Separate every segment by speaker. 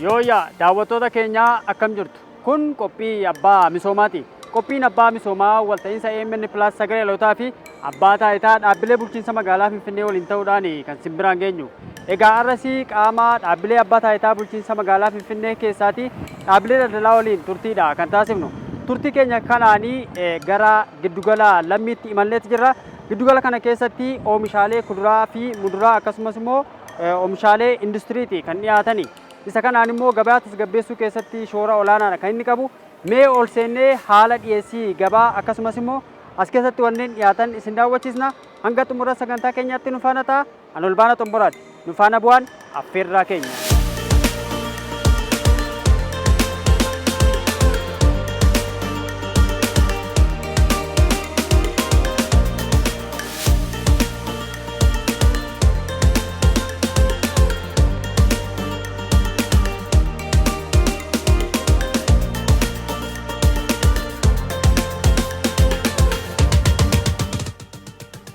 Speaker 1: Yooyyaa daawwattoota keenyaa, akkam jirtu? Kun qophii abbaa misoomaati. Qophiin abbaa misoomaa walta'iinsa AMN Plus, Sagalee Dhalootaa fi abbaa taayitaa dhaabbilee bulchiinsa magaalaa Finfinnee waliin ta'uudhaan kan simbiraan geenyu. Egaa har'asii qaama dhaabbilee abbaa taayitaa bulchiinsa magaalaa Finfinnee keessaati dhaabbilee daldalaa waliin turtiidha kan taasifnu. Turtii keenya kanaanii gara giddugala Lammiitti imalleetti jirra. Giddugala kana keessatti oomishaalee kuduraa fi muduraa akkasumas immoo oomishaalee industiriiti kan dhiyaatani. Isa kanaan immoo gabaa tasgabbeessuu keessatti shoora olaanaadha kan inni qabu. Mee ol seennee haala dhiyeessii gabaa akkasumas immoo as keessatti wanneen dhiyaatan isin daawwachiisna. Hanga xumura sagantaa keenyaatti nu faana ta'a. An Olbaana Xomboraati. Nu faana bu'aan affeerraa keenya.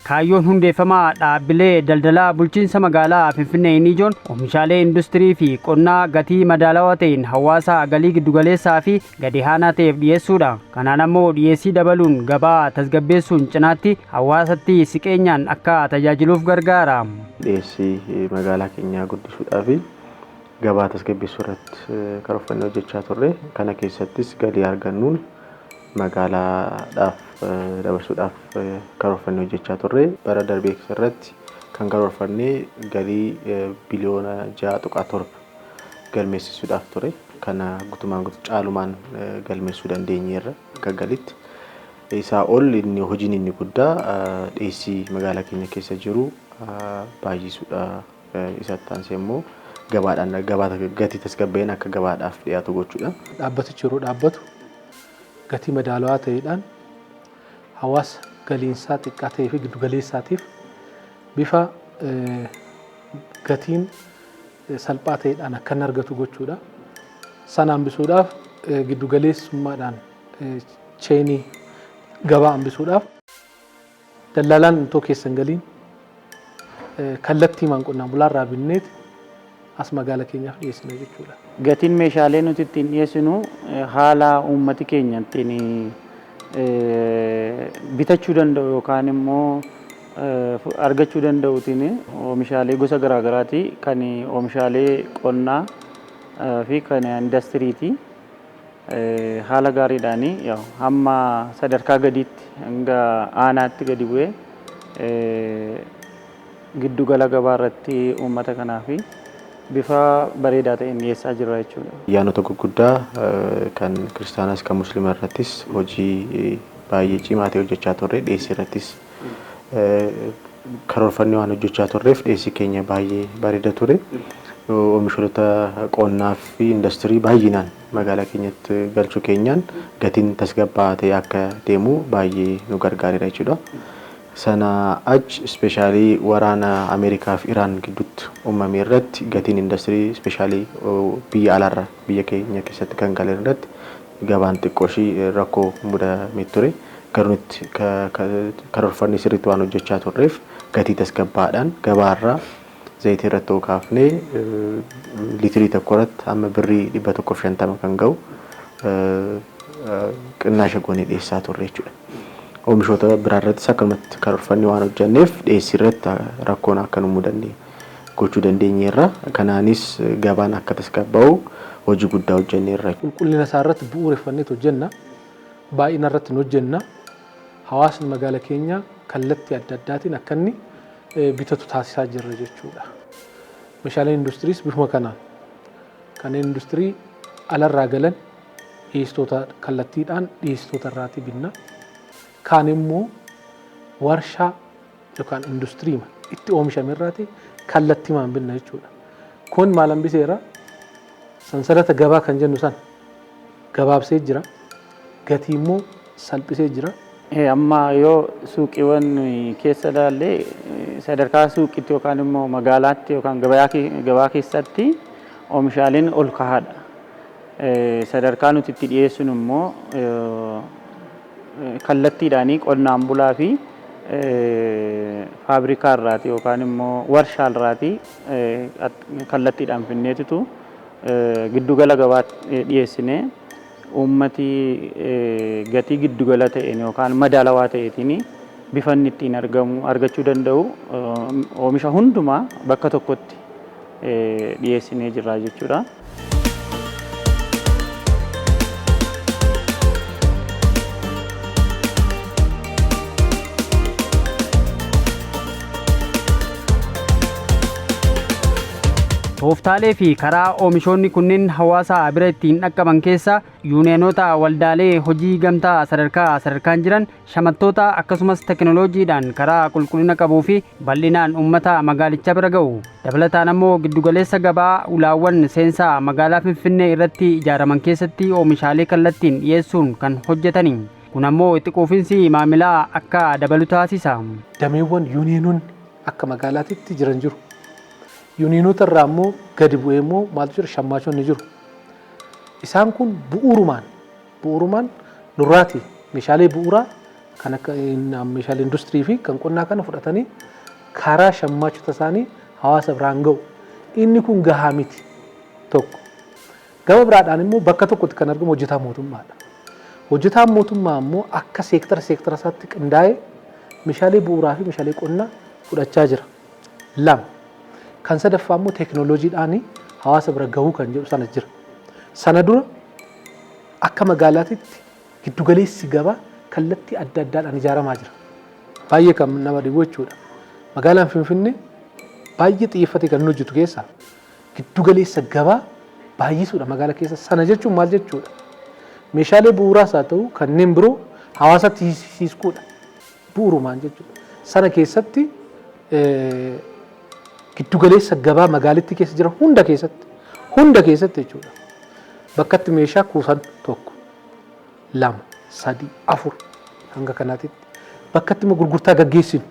Speaker 1: Kaayyoon hundeeffamaa dhaabbilee daldalaa bulchiinsa magaalaa Finfinnee inni ijoon oomishaalee industirii fi qonnaa gatii madaalawaa ta'een hawaasa galii giddugaleessaa fi gadi aanaa ta'eef dhiyeessuudha. Kanaan ammoo dhiyeessii dabaluun gabaa tasgabbeessuun cinaatti hawaasatti siqeenyaan akka tajaajiluuf gargaara.
Speaker 2: Dhiyeessii magaalaa keenyaa guddisuudhaa fi gabaa tasgabbeessuu irratti karoorfannee hojjechaa turre. Kana keessattis galii argannuun magaalaadhaaf dabarsuudhaaf karoorfannee hojjechaa turre. Bara darbee irratti kan karoorfannee galii biliyoona 6.7 galmeessisuudhaaf ture. Kana guutumaan guutuu caalumaan galmeessuu dandeenyeerra akka galitti. Isaa ol inni hojiin inni guddaa dhiyeessii magaalaa keenya keessa jiru baay'isuudha. Isatti aansee immoo gabaadhaan gabaa gatii tasgabbaa'een akka gabaadhaaf dhiyaatu gochuudha.
Speaker 3: Dhaabbatichi yeroo dhaabbatu gatii madaalawaa ta'eedhaan hawaasa galiinsaa xiqqaa ta'ee fi giddugaleessaatiif bifa gatiin salphaa ta'eedhaan akka inni argatu gochuudha. Sana hambisuudhaaf, giddugaleessummaadhaan cheenii gabaa hambisuudhaaf, dallaalaan itoo keessa hin galiin kallattiimaan qonnaan bulaarraa binneeti as magaala keenyaaf dhiyeessina jechuudha.
Speaker 4: Gatiin meeshaalee nuti ittiin dhiyeessinu haala uummati keenya ittiin bitachuu danda'u yookaan immoo argachuu danda'uutiin oomishaalee gosa garaagaraati, kan oomishaalee qonnaa fi kan indastiriiti. Haala gaariidhaan hamma sadarkaa gadiitti, hanga aanaatti gadi bu'ee giddugala gabaa irratti uummata kanaaf bifa bareedaa ta'een dhiyeessaa jirra jechuudha.
Speaker 2: Ayyaanota gurguddaa kan kiristaanaas kan musliimaa irrattis hojii baay'ee cimaa ta'e hojjechaa turre. Dhiyeessii irrattis karoorfannee waan hojjechaa turreef dhiyeessii keenya baay'ee bareeda ture. Oomishoota qonnaa fi industirii baay'inaan magaalaa keenyatti galchuu keenyaan gatiin tasgabbaa'aa ta'e akka deemu baay'ee nu gargaareera jechuudha. Sana achi especially waraana Ameerikaa fi Iraan gidduutti uumame irratti gatiin industirii, especially biyya alaarraa biyya keenya keessatti kan galan irratti, gabaan xiqqoo ishii rakkoo mudamee ture. Garuu nuti karoorfannee sirriitti waan hojjechaa turreef gatii tasgabbaa'aadhaan gabaarraa zayitii irratti yoo kaafnee liitirii tokko irratti hamma birrii 150 kan ga'u qinnaasha goonee dhiyeessaa turre jechuudha. Oomishoota biraa irrattis akkanumatti karoorfannee waan hojjenneef dhiyeessii irratti rakkoon akka nu mudanne gochuu dandeenyeerra. Kanaanis gabaan akka tasgabbaa'u hojii guddaa hojjenneerra.
Speaker 3: Qulqullina isaa irratti bu'uureffanneet hojjenna. Baay'ina irratti hin hojjenna. Hawaasni magaala keenyaa kallattii adda addaatiin akka inni bitatu taasisaa jirra jechuudha. Meeshaaleen industiriis bifuma kanaan kanneen industirii alarraa galan dhiyeessitoota kallattiidhaan dhiyeessitoota irraatii binna. Kaan immoo warshaa yookaan industiriima itti oomishame irraatii kallattiimaan binna jechuudha. Kun maal hambiseera? Sansalata gabaa kan jennu sana gabaabsee jira. Gatii immoo salphisee jira.
Speaker 4: Amma yoo suuqiiwwan keessa ilaalle, sadarkaa suuqiitti yookaan immoo magaalaatti yookaan gabaa keessatti oomishaaleen ol kahaadha. Sadarkaa nuti itti dhiyeessinu immoo kallattiidhaan qonnaan bulaa fi faabrikaa irraati yookaan immoo warshaa irraati kallattiidhaan finneetitu Giddugala gabaatti dhiyeessinee uummati gatii giddugala ta'een yookaan madaalawaa ta'eetiin bifa inni ittiin argamu argachuu danda'u oomisha hundumaa bakka tokkotti dhiyeessinee jirra jechuudha.
Speaker 1: Tooftaalee fi karaa oomishoonni kunneen hawaasa bira ittiin dhaqqaban keessa yuuniyenoota, waldaalee hojii gamtaa sadarkaa sadarkaan jiran, shamattoota, akkasumas teknooloojiidhaan karaa qulqullina qabuu fi bal'inaan uummata magaalicha bira ga'u. Dabalataan ammoo giddugaleessa gabaa ulaawwan seensaa magaalaa Finfinnee irratti ijaaraman keessatti oomishaalee kallattiin dhiyeessuun kan hojjetani. Kun ammoo itti quufinsi maamilaa akka dabalu taasisa.
Speaker 3: Dameewwan yuuniyenoonni akka magaalaatitti jiran jiru. Yuuniyenoota irraa immoo gadi bu'ee immoo maaltu jira? Shammaachonni jiru. Isaan kun bu'uurumaan nurraati meeshaalee bu'uuraa kan akka meeshaalee industirii fi kan qonnaa kana fudhatanii karaa shammaachota isaanii hawaasa biraan ga'u. Inni kun gahaa miti tokko. Gama biraadhaan immoo bakka tokkotti kan argamu hojjetaa mootummaadha. Hojjetaan mootummaa immoo akka seektara seektara isaatti qindaa'ee meeshaalee bu'uuraa fi meeshaalee qonnaa fudhachaa jira. Lama. Kan sadaffaa immoo teekinooloojiidhaan hawaasa bira gahuu kan jedhu sana jira. Sana dura akka magaalaatitti giddugaleessi gabaa kallattii adda addaadhaan ijaaramaa jira. Baay'ee kan nama dhibu jechuudha. Magaalaan Finfinnee baay'ee xiyyeeffatee kan inni hojjetu keessaa giddugaleessa gabaa baay'isuudha magaala keessa. Sana jechuun maal jechuudha? Meeshaalee bu'uuraas haa ta'u kanneen biroo hawaasatti hiiskuudha. Bu'uurumaan jechuudha. Sana keessatti giddugaleessa gabaa magaalittii keessa jiran hunda keessatti jechuudha. Bakkatti meeshaa kuusan tokko, lama, sadi, afur hanga kanaatitti. Bakkatti immoo gurgurtaa gaggeessinu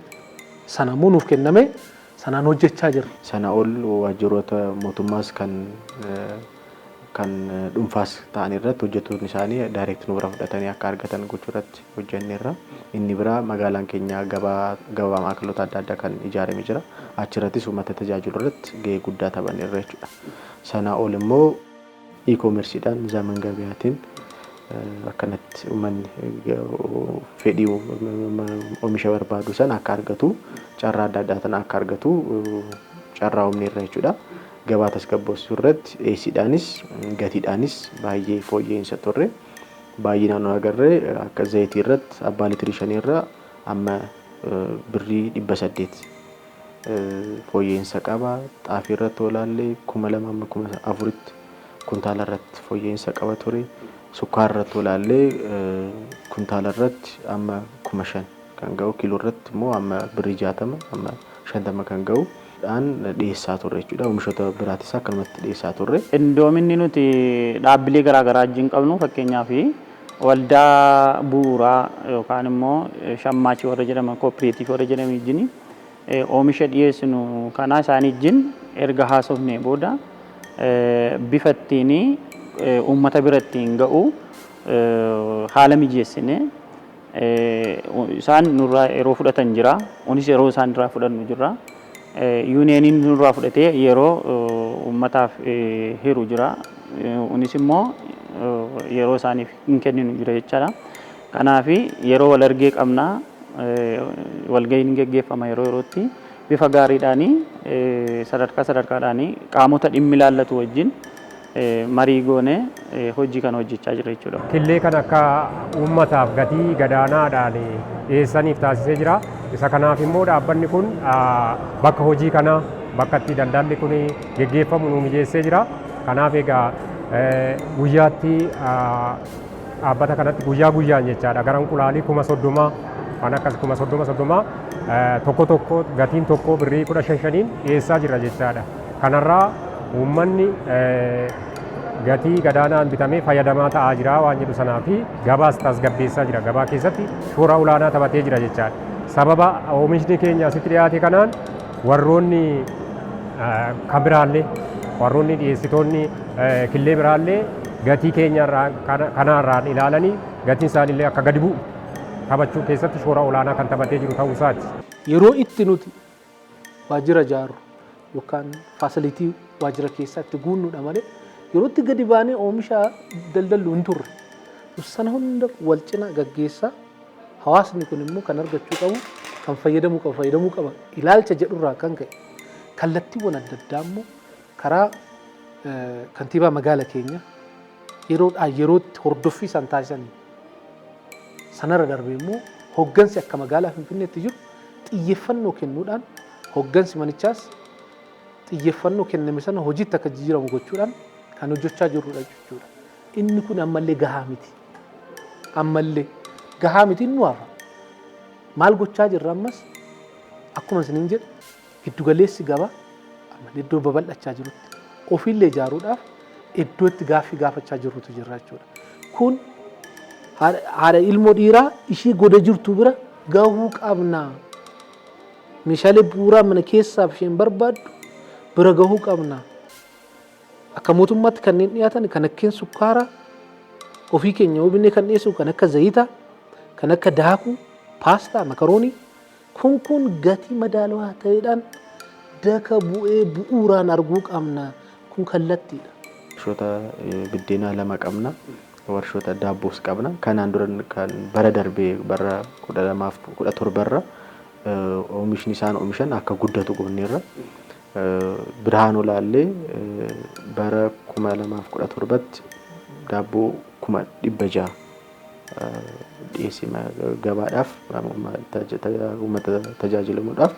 Speaker 3: sana immoo nuuf kenname, sanaan hojjechaa jirra.
Speaker 2: Sana ol waajjiroota mootummaas kan dhuunfaas ta'an irratti hojjettoonni isaanii direct nu bira fudhatanii akka argatan gochuu irratti hojjenneerra. Inni biraa magaalaan keenya gabaa maakaloota adda addaa kan ijaarame jira. Achirrattis uummata tajaajilu irratti gahee guddaa taphanneerra jechuudha. Sana ol immoo e-commerceiidhaan Zaman Gabayaatiin akkanatti uummanni fedhii oomisha barbaadu sana akka argatu, carraa adda addaatiin akka argatu carraa uumneerra jechuudha. Gabaa tasgabbeessuu irratti dhiyeessiidhaanis gatiidhaanis baay'ee fooyya'insa turre. Baay'inaan nu agarree akka zayitii irratti abbaa liitirii 5 irra amma birrii 800 fooyya'insa qaba. Xaafii irratti olaallee 2000 amma 4000tti kuntaala irratti fooyya'insa qaba ture. Sukkaara irratti olaallee kuntaala irratti amma 5000 kan ga'u, kiiloo irratti immoo amma birrii 60 amma 50 kan ga'u dhaan dhiyeessaa turre jechuudha. Oomishoota biraatis akkanumatti dhiyeessaa turre.
Speaker 4: Qindoominni nuti dhaabbilee garaagaraa wajjin qabnu, fakkeenyaaf waldaa bu'uuraa yookaan immoo shammaachii warra jedhaman, cooperative warra jedhaman wajjin oomisha dhiyeessinu kanaa isaanii wajjin erga haasofnee booda bifa ittiin uummata bira ittiin ga'u haala mijeessine. Isaan nurraa yeroo fudhatan jira, kunis yeroo isaan irraa fudhannu jira. Yuuniyeeniin nurraa fudhatee yeroo uummataaf hiru jira. Kunis immoo yeroo isaaniif hin kenninu jira jechaadha. Kanaaf yeroo wal argee qabna, walgahiin geggeeffama yeroo yerootti, bifa gaariidhaan sadarkaa sadarkaadhaan qaamota dhimmi ilaallatu wajjin marii goone hojii kana hojjechaa jira jechuudha.
Speaker 5: Killee kan akka uummataaf gatii gadaanaadhaan dhiyeessaniif taasisee jira. Isa kanaaf immoo dhaabbanni kun bakka hojii kana, bakka itti daldalli kun geggeeffamu nu mijeessee jira. Kanaaf egaa guyyaatti dhaabbata kanatti guyyaa guyyaan jechaadha gara inqulaalii 30,000 kan akkas 30,000 30 tokko tokko gatiin tokko birrii 15 5n dhiyeessaa jira jechaadha. Kanarraa uummanni gatii gadaanaan bitamee fayyadamaa ta'aa jira waan jedhu sanaa fi gabaas tasgabbeessaa jira. Gabaa keessatti shoora olaanaa taphatee jira jechaadha. Sababa oomishni keenya asitti dhiyaate kanaan warroonni kan biraallee, warroonni dhiyeessitoonni killee biraallee gatii keenya kanaarraan ilaalanii gatiin isaaniillee akka gadi bu'u taphachuu keessatti shoora olaanaa kan taphatee jiru ta'uu isaati.
Speaker 3: Yeroo itti nuti waajjira ijaarru yookaan facility waajjira keessatti guunnuudha malee Yerootti gadi baanee oomisha daldallu hin turre. Sana hunda wal cina gaggeessaa, hawaasni kun immoo kan argachuu qabu, kan fayyadamuu qabu fayyadamuu qaba ilaalcha jedhurraa kan ka'e, kallattiiwwan adda addaa immoo karaa kantiibaa magaala keenya yeroodhaa yerootti hordoffii isaan taasisanii, sanarra darbee immoo hoggansi akka magaalaa Finfinneetti jiru xiyyeeffannoo kennuudhaan, hoggansi manichaas xiyyeeffannoo kenname sana hojiitti akka jijjiiramu gochuudhaan kan hojjechaa jirrudha jechuudha. Inni kun ammallee gahaa miti. Ammallee gahaa miti, nu hafa. Maal gochaa jirra ammas? Akkuma isiniin jedhe, giddugaleessi gabaa ammallee iddoo babal'achaa jirutti ofiillee ijaaruudhaaf iddoo itti gaaffii gaafachaa jirrutu jira jechuudha. Kun haadha ilmoo dhiiraa ishii goda jirtu bira gahuu qabna. Meeshaalee bu'uuraa mana keessaaf isheen barbaaddu bira gahuu qabna. Akka mootummaatti kanneen dhiyaatan kan akkeen sukkaaraa ofii keenya yoo binnee kan dhiyeessu, kan akka zayitaa, kan akka daakuu, paastaa, makaroonii kun gatii madaalawaa ta'eedhaan daka bu'ee bu'uuraan arguu qabna. Kun kallattiidha.
Speaker 2: Warshoota biddeenaa lama qabna. Warshoota daabboos qabna. Kanaan dura kan bara darbee bara 2017rra oomishni isaan oomishan akka guddatu goonneerra. Birhaan Olaallee bara 2017tti daabboo 600,000 dhiyeessii gabaadhaaf, uummata tajaajilamuudhaaf,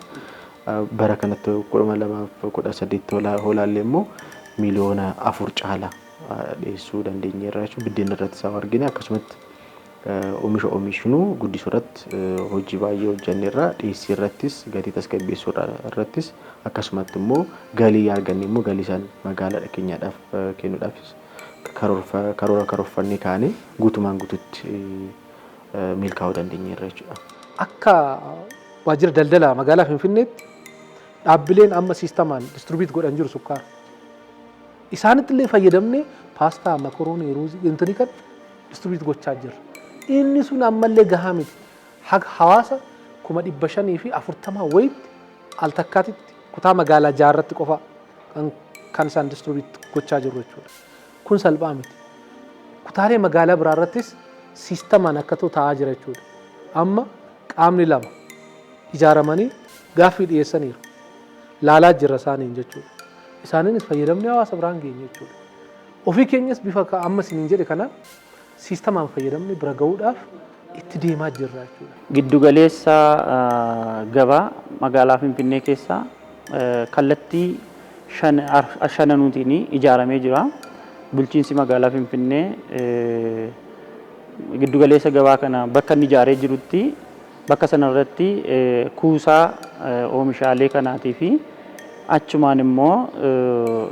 Speaker 2: bara kanatti 2018tti holaallee immoo 4 miiliyoona caala dhiyeessuu dandeenyeerra jechuudha. Biddeen irratti isaa argine akkasumatti oomisha oomishnuu guddisuu irratti hojii baay'ee hojjenneerra. Dhiyeessii irrattis, gatii tasgabbeessuu irrattis, akkasumatti immoo galii arganne immoo galii isaan magaalaa keenyaadhaaf kennuudhaafis karoora karoorfannee kaanee guutumaan guututti milkaa'uu dandeenyeerra jechuudha.
Speaker 3: Akka waajjira daldalaa magaalaa Finfinneetti dhaabbileen amma siistamaan distribute godhan jiru sukkaara. Isaanitti illee fayyadamnee paastaa, makaroonii, ruuzii, intini kan distribute gochaa jirra. Inni sun ammallee gahaa miti. Haga hawaasa 540,000 wayitti al takkaatitti kutaa magaalaa jaarratti qofa kan isaan distribute gochaa jiru jechuudha. Kun salphaa miti. Kutaalee magaalaa biraa irrattis siistamaan akka ta'u ta'aa jira jechuudha. Amma qaamni lama ijaaramanii gaaffii dhiyeessaniiru. Laalaa jirra isaaniin jechuudha. Isaaniinis fayyadamni hawaasa biraan geenye jechuudha. Ofii keenyas bifa amma isiniin jedhe kana siistamaan fayyadamni bira gahuudhaaf itti deemaa jirra jechuudha.
Speaker 4: Giddugaleessa gabaa magaalaa Finfinnee keessaa kallattii shananuutiin ijaaramee jira. Bulchiinsi magaalaa Finfinnee giddugaleessa gabaa kana bakka inni ijaaree jirutti, bakka sanarratti kuusaa oomishaalee kanaatii fi achumaan immoo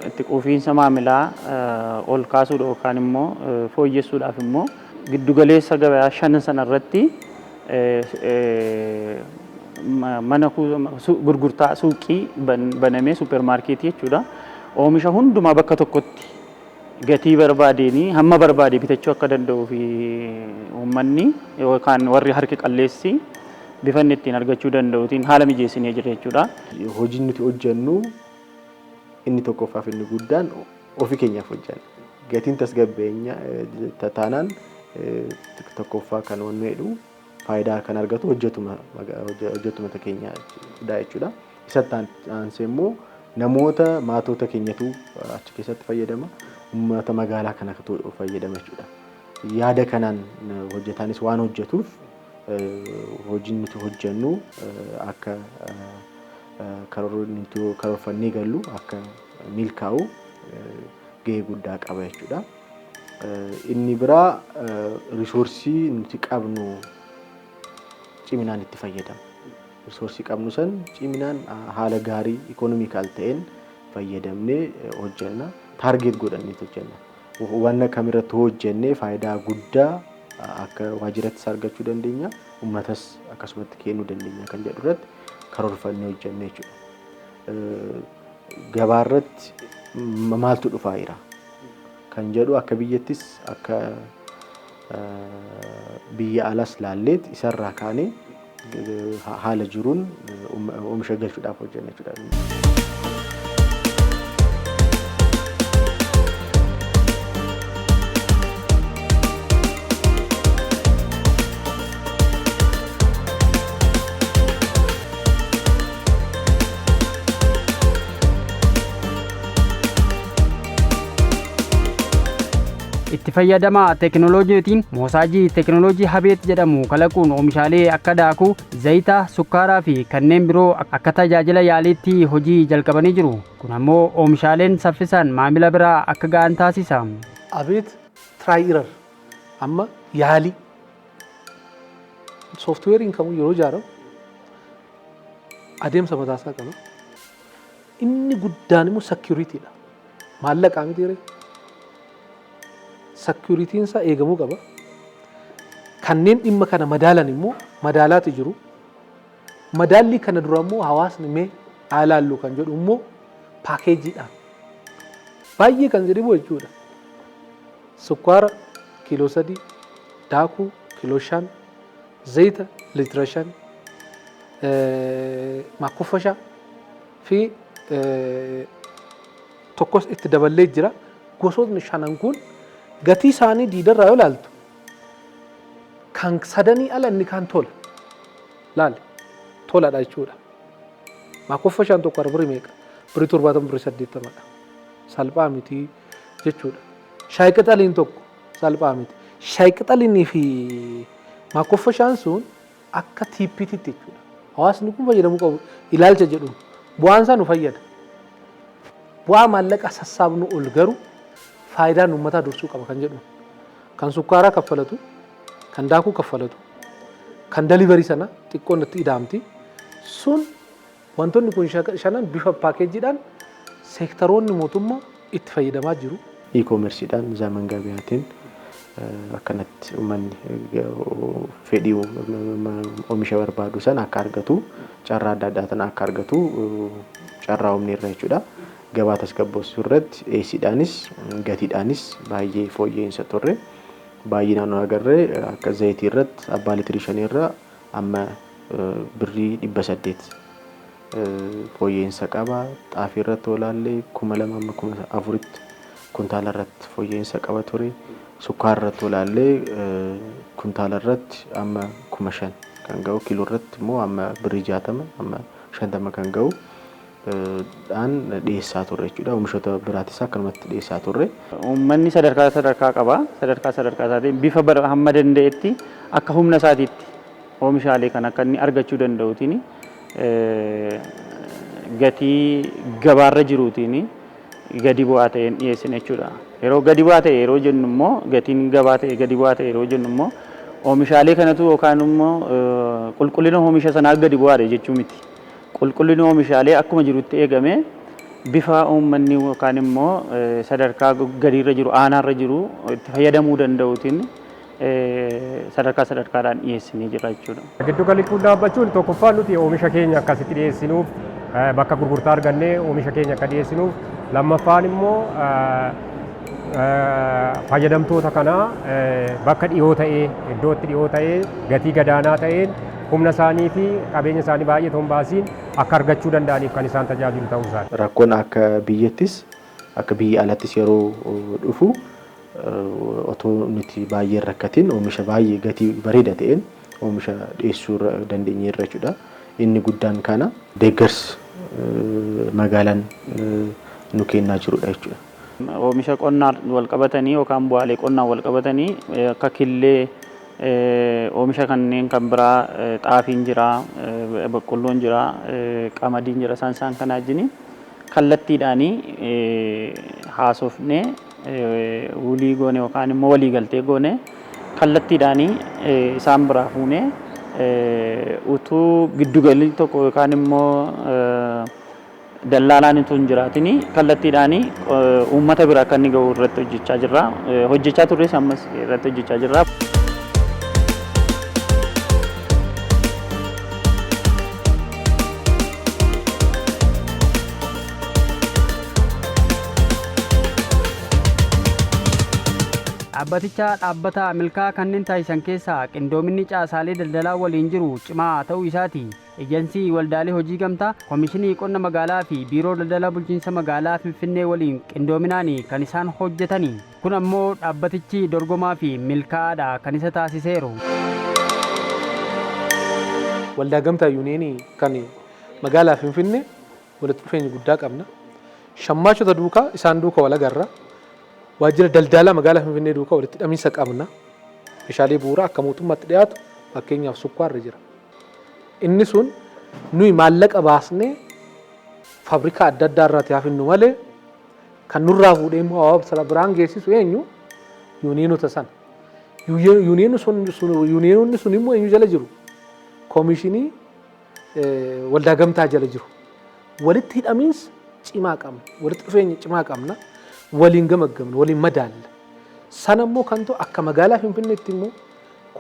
Speaker 4: itti quufiinsa maamilaa ol kaasuudha yookaan immoo fooyyessuudhaaf immoo giddugaleessa gabaa shanan sanarratti mana gurgurtaa suuqii banamee, suupermaarkeetii jechuudha. Oomisha hundumaa bakka tokkotti gatii barbaadeenii hamma barbaade bitachuu akka danda'uu fi uummanni yookaan warri harki qalleessi bifa inni ittiin argachuu danda'uutiin haala mijeessinee jira jechuudha.
Speaker 2: Hojiin nuti hojjennu inni tokkoffaaf inni guddaan ofii keenyaaf hojjenna. Gatiin tasgabbeenya taanaan tokkoffaa kan wannu jedhu faayidaa kan argatu hojjetuma keenyadha jechuudha. Isatti aansee immoo namoota maatota keenyatu achi keessatti fayyadama. Uummata magaalaa kanatu fayyadama jechuudha. Yaada kanaan hojjetaanis waan hojjetuuf hojiin nuti hojjennu akka karoorfannee gallu akka milkaa'u gahee guddaa qaba jechuudha. Inni biraa resource nuti qabnu ciminaan itti fayyadama. Resource qabnu san ciminaan haala gaarii economical ta'een fayyadamnee hojjenna. Target godhannee hojjenna. Wanna kamirratti hojjennee faayidaa guddaa akka waajjirattis argachuu dandeenya, uummatas akkasumatti kennuu dandeenya kan jedhu irratti karoorfannee hojjenna jechuudha. Gabaa irratti maaltu dhufaa jira kan jedhu akka biyyattis akka biyya alas laalleet isarraa kaanee haala jiruun oomisha galchuudhaaf hojjenna jechuudha.
Speaker 1: Itti fayyadama teekinooloojiitiin moosaajii teekinooloojii Habeet jedhamu kalaquun oomishaalee akka daakuu, zayita, sukkaaraa fi kanneen biroo akka tajaajila yaaliitti hojii jalqabanii jiru. Kun ammoo oomishaaleen saffisaan maamila biraa akka ga'an taasisa.
Speaker 3: Abeet try error, amma yaalii sooftiweeriin kamuu yeroo ijaaramu adeemsa mataasaa qaba. Inni guddaan immoo securitydha. Maallaqaa miti ree. Securityn isaa eegamuu qaba. Kanneen dhimma kana madaalan immoo madaalaatu jiru. Madaallii kana dura immoo hawaasni mee haa ilaallu kan jedhu immoo packageiidhaan. Baay'ee kan jedhamu jechuudha. Sukkaara kiiloo 3, daakuu kiiloo 5, zayita liitira 5, maakkoffashaa fi tokkos itti daballee jira. Gosootni shanan kun gatii isaanii diidarraa yoo ilaaltu kan sadanii ala inni kaan tola. Laali, toladha jechuudha. Maakkoffashaan tokko birrii meeqa? Birrii 70, birrii 80dha. Salphaa miti jechuudha. Shaayii qixaliin tokko salphaa miti. Shaayii qixaliinii fi maakkoffashaan sun akka tiippiititti jechuudha. Hawaasni kun fayyadamuu qabu ilaalcha jedhuun bu'aan isaa nu fayyada. Bu'aa maallaqa sassaabnu ol garuu faayidaan uummataa dursuu qaba kan jedhu. Kan sukkaaraa kaffalatu, kan daakuu kaffalatu, kan delivery sana xiqqoon itti ida'amti. Sun wantoonni kun shanan bifa packageiidhaan seektaroonni mootummaa itti fayyadamaa jiru.
Speaker 2: E-commerceiidhaan Zaman Gabayaatiin akkanatti uummanni fedhii oomisha barbaadu sana akka argatu, carraa adda addaatiin akka argatu carraa uumne irra jechuudha. Gabaa tasgabbeessuu irratti dhiyeessiidhaanis gatiidhaanis baay'ee fooyya'insa turre. Baay'inaan agarree akka zayitii irratti abbaa liitirii 5 irra amma birrii 800 fooyya'insa qaba. Xaafii irratti olaallee 2000 amma 4000tti kuntaala irratti fooyya'insa qaba ture. Sukkaara irratti olaallee kuntaala irratti amma 5000 kan ga'u, kiiloo irratti immoo amma birrii 60 amma 50 kan ga'u dhaan dhiyeessaa turre jechuudha. Oomishoota biraatis akkanumatti dhiyeessaa turre.
Speaker 4: Uummanni sadarkaa sadarkaa qaba. Sadarkaa sadarkaa isaatiin bifa hamma danda'etti akka humna isaatiitti oomishaalee kan akka inni argachuu danda'uutiin gatii gabaarra jiruutiin gadi bu'aa ta'een dhiyeessina jechuudha. Yeroo gadi bu'aa ta'e yeroo jennu immoo, gatiin gabaa ta'e gadi bu'aa ta'e yeroo jennu immoo, oomishaalee kanatu yookaan immoo qulqullina oomisha sanaa gadi bu'aadha jechuu miti. Qulqullinni oomishaalee akkuma jirutti eegame bifa uummanni yookaan immoo sadarkaa gadiirra jiru, aanaarra jiru itti fayyadamuu danda'uutiin sadarkaa sadarkaadhaan dhiyeessinee jira jechuudha.
Speaker 5: Giddu galli kun dhaabbachuun tokkoffaan nuti oomisha keenya akkasitti dhiyeessinuuf, bakka gurgurtaa argannee oomisha keenya akka dhiyeessinuuf, lammaffaan immoo fayyadamtoota kanaa bakka dhiyoo ta'ee, iddootti dhiyoo ta'ee, gatii gadaanaa ta'een, humna isaanii fi qabeenya isaanii baay'ee ta'uun baasiin akka argachuu danda'aniif kan isaan tajaajilu ta'uu isaati.
Speaker 2: Rakkoon akka biyyattis akka biyya alattis yeroo dhufu otoo nuti baay'ee rakkatiin oomisha baay'ee gatii bareeda ta'een oomisha dhiyeessuu dandeenyeerra jechuudha. Inni guddaan kana deeggarsa magaalaan nu kennaa jirudha jechuudha.
Speaker 4: Oomisha qonnaan wal qabatanii yookaan bu'aalee qonnaan wal qabatanii akka killee, oomisha kanneen kan biraa, xaafiin jira, boqqolloon jira, qamadiin jira, isaan isaan kana wajjin kallattiidhaanii haasofnee wulii goone yookaan immoo walii galtee goone kallattiidhaanii isaan biraa fuunee utuu giddugalli tokko yookaan immoo dallaalaan utuu hin jiraatin kallattiidhaanii uummata bira akka inni gahu irratti hojjechaa jirra. Hojjechaa turres, ammas irratti hojjechaa jirra.
Speaker 1: Dhaabbaticha dhaabbata milkaa kanneen taasisan keessaa qindoominni caasaalee daldalaa waliin jiru cimaa ta'uu isaati. Ejensii waldaalee hojii gamtaa, Komishinii Qonna Magaalaa fi Biiroo Daldala Bulchiinsa Magaalaa Finfinnee waliin qindoominaan kan isaan hojjetani. Kun ammoo dhaabbatichi dorgomaa fi milkaa'aadha kan isa taasiseeru.
Speaker 3: Waldaa Gamtaa Yuuniyeenii kan magaalaa Finfinnee walitti dhufeenya guddaa qabna. Shammaachota duukaa, isaan duukaa wal agarra. Waajjira daldalaa magaalaa Finfinnee duukaa walitti hidhamiinsa qabna. Meeshaalee bu'uuraa akka mootummaatti dhiyaatu, fakkeenyaaf sukkaarri jira. Inni sun nuyi maallaqa baasnee fabrikaa adda addaa irraati hafinnu malee, kan nurraa fuudhee immoo hawaasa biraan geessisu eenyu? Yuuniyenota sana. Yuuniyenonni sun immoo eenyu jala jiru? Koomishinii waldaa gamtaa jala jiru. Walitti hidhamiinsa cimaa qabna. Walitti dhufeenya cimaa qabna. Waliin gamaggamna, waliin madaalla. Sana immoo kan ta'u akka magaalaa Finfinneetti immoo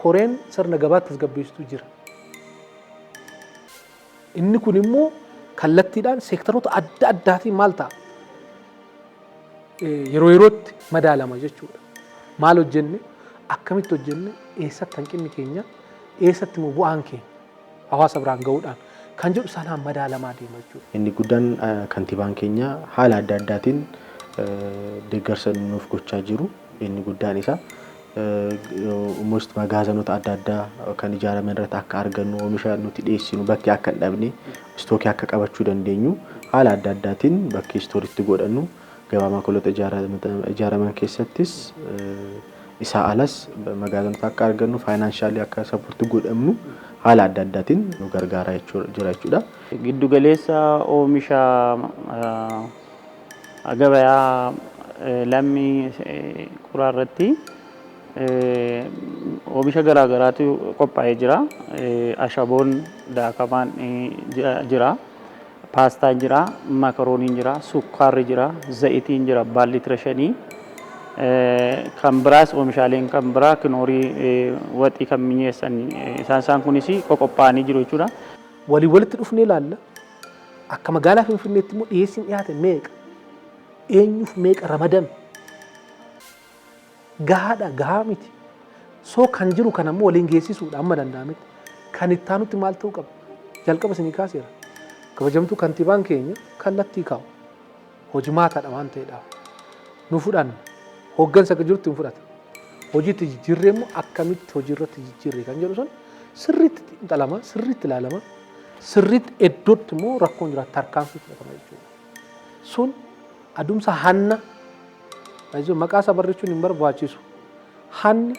Speaker 3: koreen sirna gabaa tasgabbeessitu jira. Inni kun immoo kallattiidhaan seektaroota adda addaatiin maal ta'a? Yeroo yerootti madaalama jechuudha. Maal hojjenne, akkamitti hojjenne, eessatti hanqinni keenya, eessatti immoo bu'aan keenya hawaasa biraan gahuudhaan kan jedhu sanaan madaalamaa deema jechuudha.
Speaker 2: Inni guddaan kantiibaan keenya haala adda addaatiin deeggarsa nuuf gochaa jiru. Inni guddaan isa almost magaazanoota adda addaa kan ijaaraman irratti akka argannu, oomisha nuti dhiyeessinu bakki akka hin dhabne, istookii akka qabachuu dandeenyu, haala adda addaatiin bakki istooritti godhannu gabaa maakaloota ijaaraman keessattis, isaa alas magaazanoota akka argannu, financially akka support godhamnu haala adda addaatiin nu gargaaraa jira jechuudha.
Speaker 4: Giddu galeessa oomisha gabayaa Lammii Kuraa irratti oomisha garaagaraatu qophaa'ee jira. Ashaboon daakamaan jira. Paastaan jira, makarooniin jira, sukkaarri jira, zayitiin jira, abbaan liitira 5. Kan biraas oomishaaleen kan biraa kinoorii waxii kan mi'eessan isaan kunis qoqophaa'anii jiru jechuudha.
Speaker 3: Walii walitti dhufnee ilaalla. Akka magaalaa Finfinneetti immoo dhiyeessiin dhiyaate meeqa? Eenyuuf meeqa ramadame? Gahaadha, gahaa miti? So kan jiru kan ammoo waliin geessisuudha amma danda'ametti. Kan itti aanutti maal ta'uu qaba? Jalqaba isinii kaaseera. Kabajamtuu kantiibaan keenya kallattii kaa'u. Hojimaataadha waan ta'eedhaaf. Nu fudhanna. Hooggansa akka jirutti hin fudhata. Hojiitti jijjiirree immoo akkamitti hojii irratti jijjiirree kan jedhu sun sirriitti xiinxalama, sirriitti ilaalama, sirriitti iddootti immoo rakkoon jiraatu tarkaanfii fudhatama jechuudha. Sun adumsa hanna maqaa isaa barreessuun hin barbaachisu. Hanni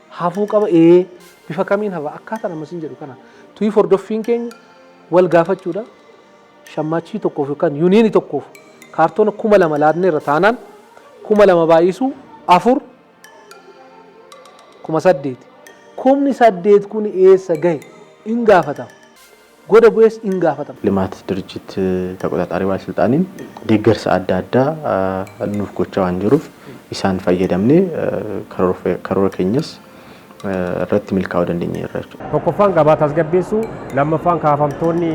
Speaker 3: hafuu qaba, ee, bifa kamiin hafa, akkaataa nama sin jedhu kana. Tuyii hordoffiin keenya wal gaafachuudha. Shammachii tokkoof yookaan yuuniyenii tokkoof kaartoona 2000 laadneerra taanaan, 2000 baay'isuu afur 8000. 8000 kun eessa gahe in gaafatama. Goda bu'ees in gaafatama.
Speaker 2: ልማት ድርጅት ተቆጣጣሪ ባለስልጣኒin deeggarsa adda addaa nuuf gochaa waan jiruuf, isaan fayyadamnee karoora keenyas irratti milkaa'uu dandeenyeerra jechuudha.
Speaker 5: Tokkoffaan gabaa tasgabbeessuu, lammaffaan kaafamtoonni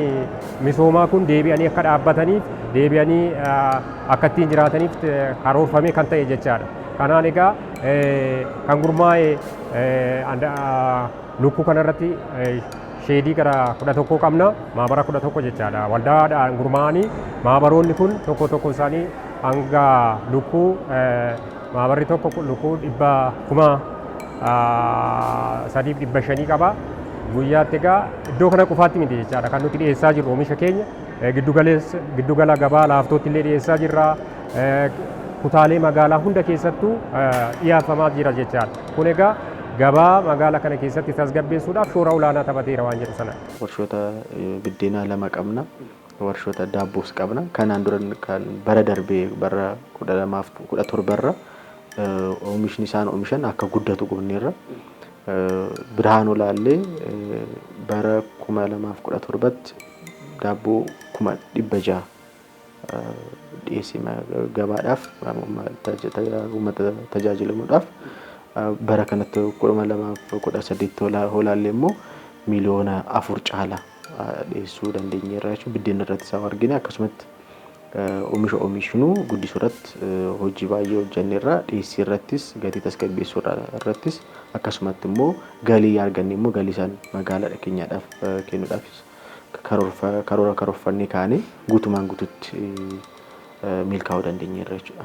Speaker 5: misoomaa kun deebi'anii akka dhaabbataniif, deebi'anii akka ittiin jiraataniif karoorfamee kan ta'e jechaadha. Kanaan egaa kan gurmaa'e lukkuu kanarratti sheedii gara 11 qabna, maabara 11 jechaadha. Waldaadhaan gurmaa'anii maabaroonni kun tokko tokko isaanii hanga lukkuu, maabarri tokko lukkuu 3,500 qaba. Guyyaatti egaa iddoo kana qofaatti miti jechaadha kan nuti dhiyeessaa jirru oomisha keenya, giddugala gabaa Laaftootti illee dhiyeessaa jirra. Kutaalee magaalaa hunda keessattuu dhiyaaffamaa jira jechaadha. Kun egaa gabaa magaalaa kana keessatti tasgabbeessuudhaaf shoora olaanaa taphateera waan jedhu sana.
Speaker 2: Warshoota biddeenaa lama qabna. Warshoota daabboos qabna. Kanaan dura kan bara darbee bara 2017rra oomishni isaan oomishan akka guddatu goonneerra. Birhaan olaallee bara 2017tti daabboo 600,000 dhiyeessii gabaadhaaf, uummata tajaajilamuudhaaf, bara kanatti 2018 holaallee immoo 4 miiliyoona caala dhiyeessuu dandeenyeerra jechuudha. Biddeen irratti isaa argine akkasumatti oomisha oomishnu guddisuu irratti hojii baay'ee hojjenneerra. Dhiyeessii irrattis, gatii tasgabbeessuu irrattis, akkasumatti immoo galii arganne immoo galii isaan magaalaa keenyaadhaaf kennuudhaafis karoora karoorfannee kaanee guutumaan guututti milkaa'uu dandeenyeerra jechuudha.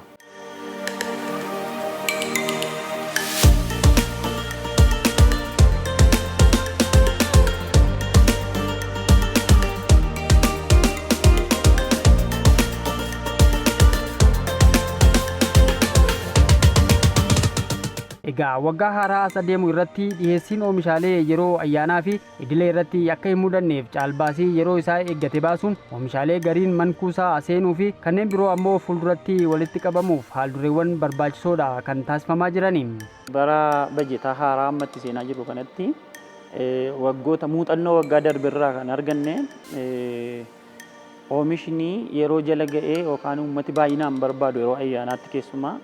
Speaker 1: Egaa waggaa haaraa as adeemu irratti dhiyeessiin oomishaalee yeroo ayyaanaa fi idilee irratti akka hin mudanneef caalbaasii yeroo isaa eeggate baasuun oomishaalee gariin mankuusaa seenuu fi kanneen biroo ammoo fuulduratti walitti qabamuuf haaldureewwan barbaachisoodha kan taasifamaa jirani.
Speaker 4: Bara bajetaa haaraa ammatti seenaa jirru kanatti waggoota muuxannoo waggaa darbirraa kan arganne oomishni yeroo jala ga'ee yookaan uummati baay'inaan barbaadu yeroo ayyaanaatti keessumaa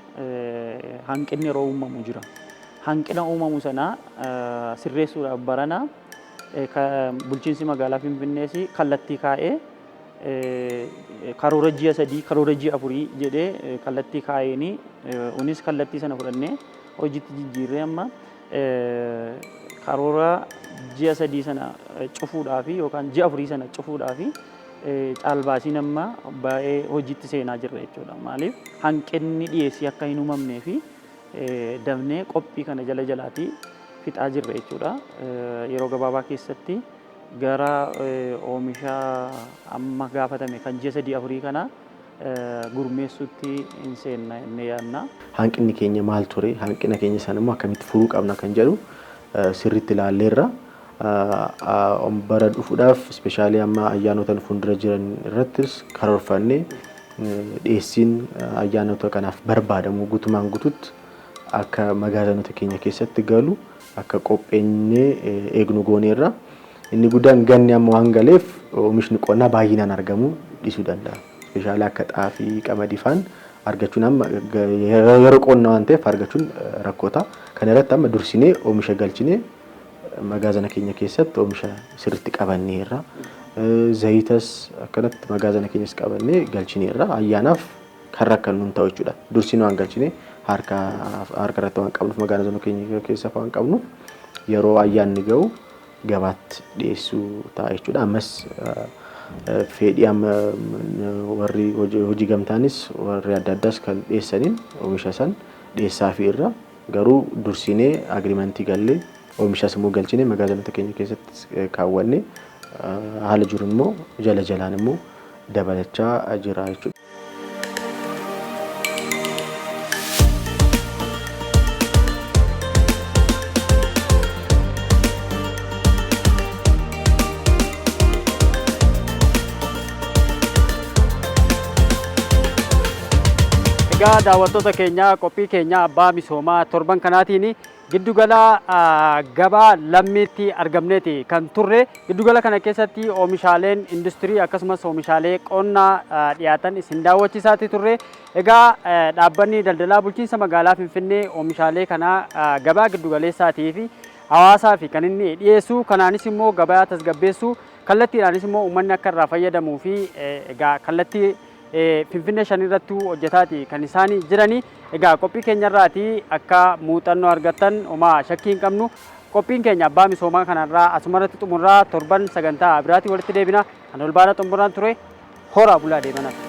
Speaker 4: hanqinni yeroo uumamu jira. Hanqina uumamu sana sirreessuudhaaf barana bulchiinsi magaalaa Finfinnees kallattii kaa'ee karoora ji'a 3 karoora ji'a 4 jedhee kallattii kaa'eenii unis kallattii sana fudhannee hojiitti jijjiirree amma karoora ji'a 3 sana cufuudhaafi yookaan ji'a 4 sana cufuudhaafi caalbaasiin amma baay'ee hojiitti seenaa jirra jechuudha. Maaliif hanqinni dhiyeessii akka hin uumamnee fi dafnee qophii kana jala jalaatii fixaa jirra jechuudha. Yeroo gabaabaa keessatti gara oomisha amma gaafatame kan ji'a 3 4 kana gurmeessuutti hin seenna jennee yaadna.
Speaker 2: Hanqinni keenya maal ture? Hanqina keenya sana immoo akkamitti furuu qabna kan jedhu sirriitti ilaalleerra. Bara dhufuudhaaf ispeeshaalii amma ayyaanota fuuldura jiran irrattis karoorfannee dhiyeessiin ayyaanota kanaaf barbaadamu guutumaan guututti akka magaazanoota keenya keessatti galu akka qopheenyee eegnu gooneerra. Inni guddaan ganni amma waan galeef oomishni qonnaa baay'inaan argamuu dhiisuu danda'a. Ispeeshaalii akka xaafii, qamadii faan argachuun amma yeroo qonnaa waan ta'eef argachuun rakkoota. Kana irratti amma dursinee oomisha galchinee magaazana keenya keessatti oomisha sirriitti qabanneerra. Zayitas akkanatti magaazana keenyas qabannee galchineerra. Ayyaanaaf kan rakkannu hin ta'u jechuudha. Dursinee waan galchinee harka irratti waan qabnuuf magaazana keenya keessa waan qabnuuf yeroo ayyaanni ga'u gabaatti dhiyeessuu ta'a jechuudha. Ammas fedhii amma warri hojii gamtaanis warri adda addaas kan dhiyeessaniin oomisha san dhiyeessaafii irra garuu dursinee agiriimentii gallee oomishas immoo galchinee magaazanoota keenya keessatti kaawwannee haala jiru immoo jala jalaan immoo dabalachaa jira jechuudha.
Speaker 1: Egaa daawwattoota keenya qophii keenya abbaa misoomaa torban kanaatiin giddugala gabaa lammiitti argamneeti kan turre. Giddugala kana keessatti oomishaaleen industirii akkasumas oomishaalee qonnaa dhiyaatan isin daawwachiisaati turre. Egaa dhaabbanni daldalaa bulchiinsa magaalaa Finfinnee oomishaalee kana gabaa giddugaleessaatii fi hawaasaa fi kan inni dhiyeessu kanaanis immoo gabaa tasgabbeessu kallattiidhaanis immoo uummanni akka irraa fayyadamuu fi egaa kallattii Finfinnee 5 irratti hojjetaati kan isaan jirani. Egaa qophii keenyarraati akka muuxannoo argattan homaa shakkii hin qabnu. Qophiin keenya abbaa misoomaa kanarraa asumarratti xumurraa torban sagantaa biraatii walitti deebina. Kan ol baana xumuraan ture hora bulaa deemanaaf.